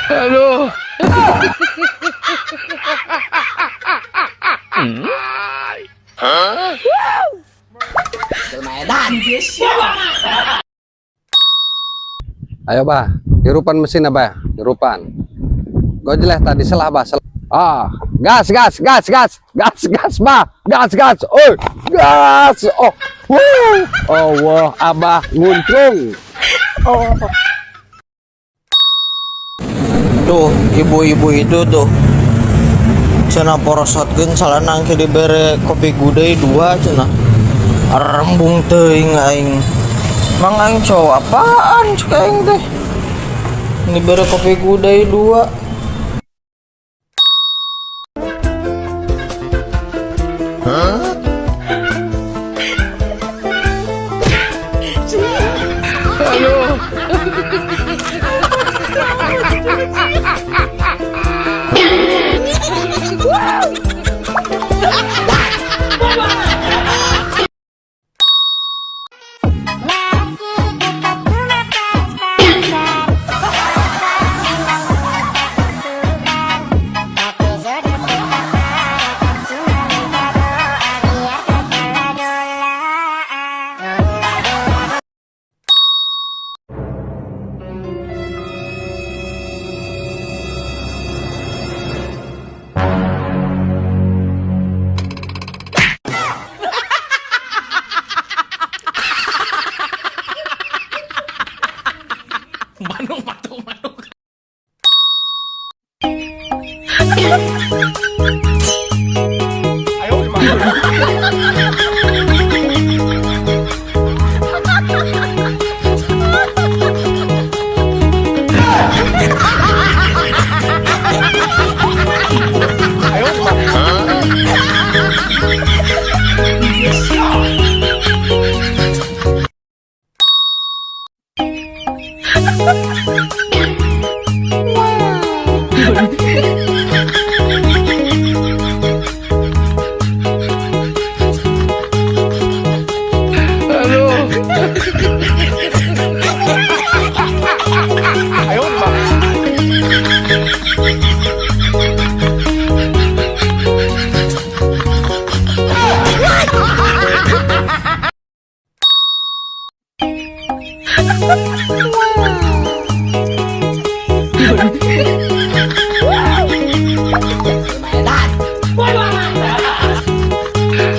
Halo. Ayo bah, hirupan mesin bah, hirupan. Gojleh tadi selah bah, selah. Ah, gas gas gas gas gas gas bah, gas gas, oi, gas, oh, wuh, oh, wah, abah nguncung. Oh. Tuh, ibu-ibu itu tuh. Cenah porosotkeun salana engke dibere kopi gudei dua cenah. Arembung teuing aing. Mang aing cowok apaan cek aing teh. Dibere kopi gudei dua. Halo. Halo.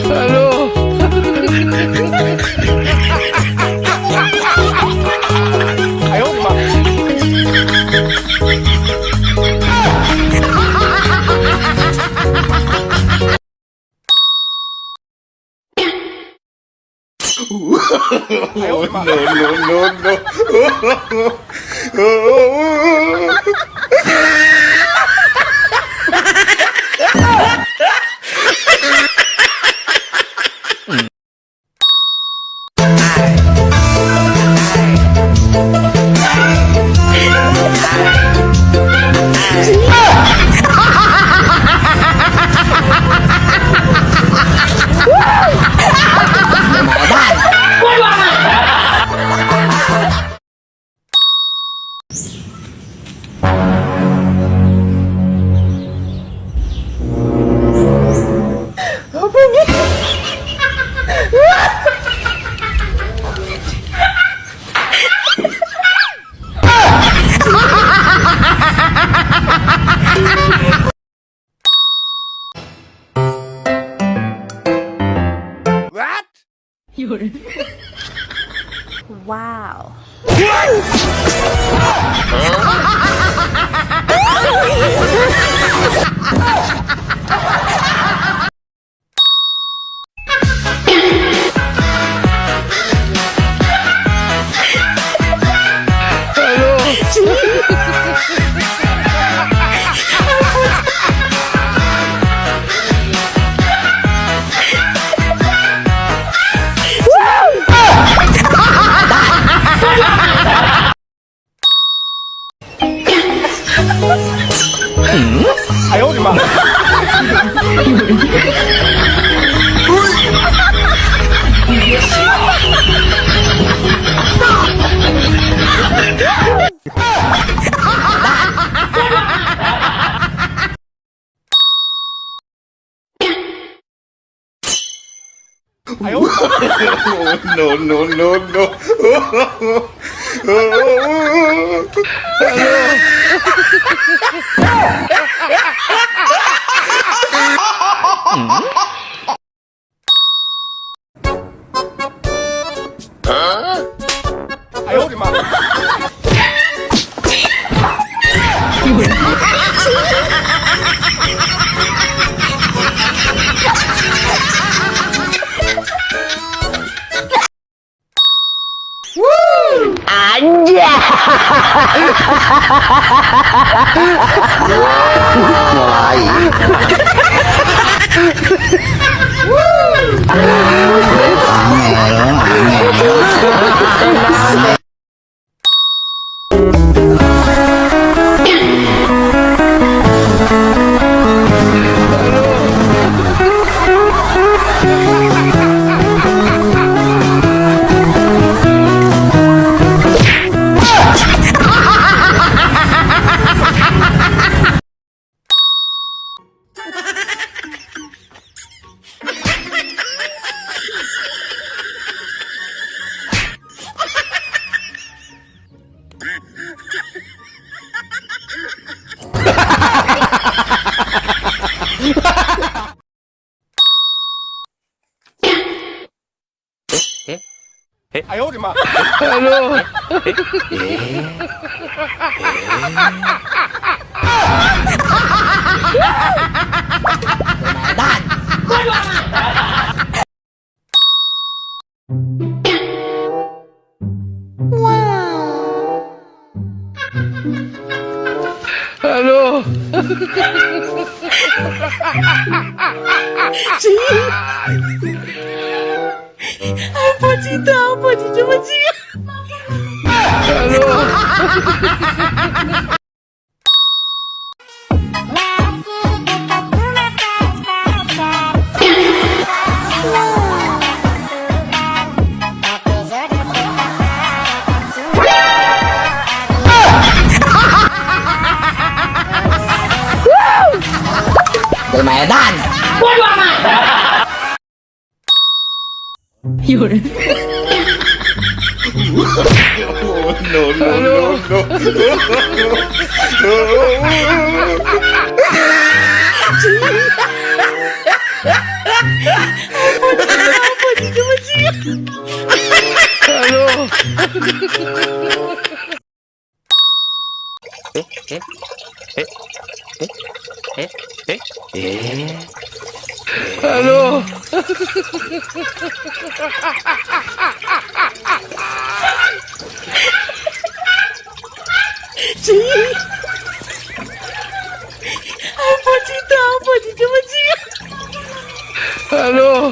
Halo. Wow. Halo. No, no, no, no. Halo. Halo. Halo. No, no, no, no. Halo. Halo. Halo.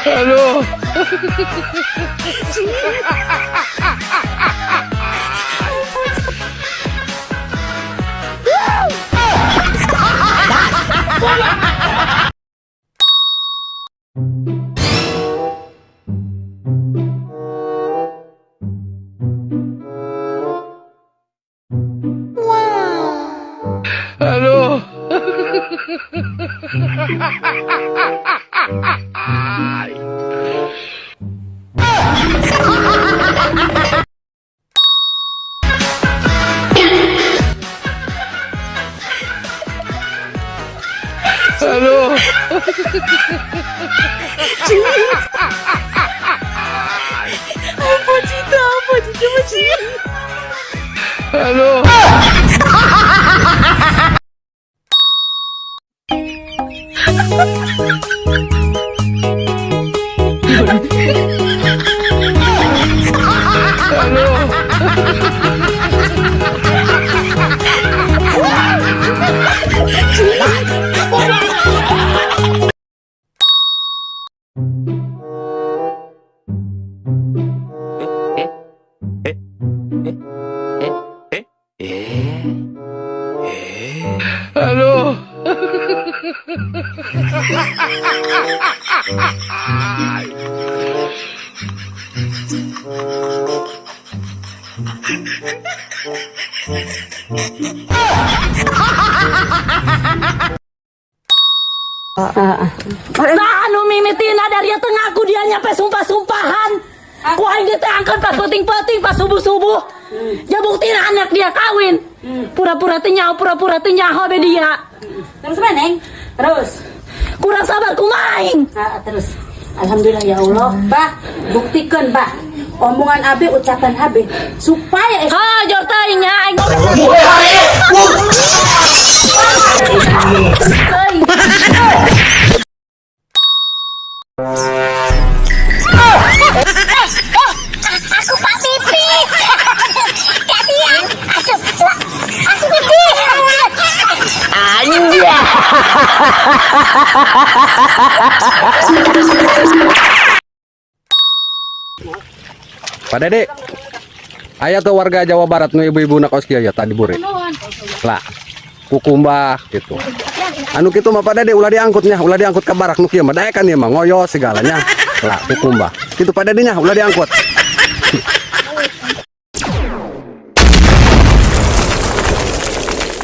Halo. Halo. Halo. Halo. Halo. Halo. Saha nu mimitina dari tengah aku dia nyampe sumpah-sumpahan. Ku aing diteangkeun pas peuting-peuting, pas subuh-subuh. Ya buktina anak dia kawin. Pura-pura teu nyaho, pura-pura teu nyaho be dia. Terus mana, Neng? Terus. Kurang sabar kumaha aing. Ah, terus. Alhamdulillah ya Allah. Bah, buktikan, Bah. Omongan Abe, ucapan Abe supaya Ha, jor teuing nya aing ngomong. Teuing. Aku pak pipis. Kak Tiang, aku pipis. Pak Dede. Aya tuh warga Jawa Barat nu ibu-ibu na kos kieu ya tadi buri. Lah, kukumbah gitu. Anu kitu mah, Pak Dede, ulah diangkutnya, ulah diangkut ke barak nu kieu mah daekan ieu mah ngoyo segalanya. Lah, kukumbah. Kitu, Pak Dede nya, ulah diangkut.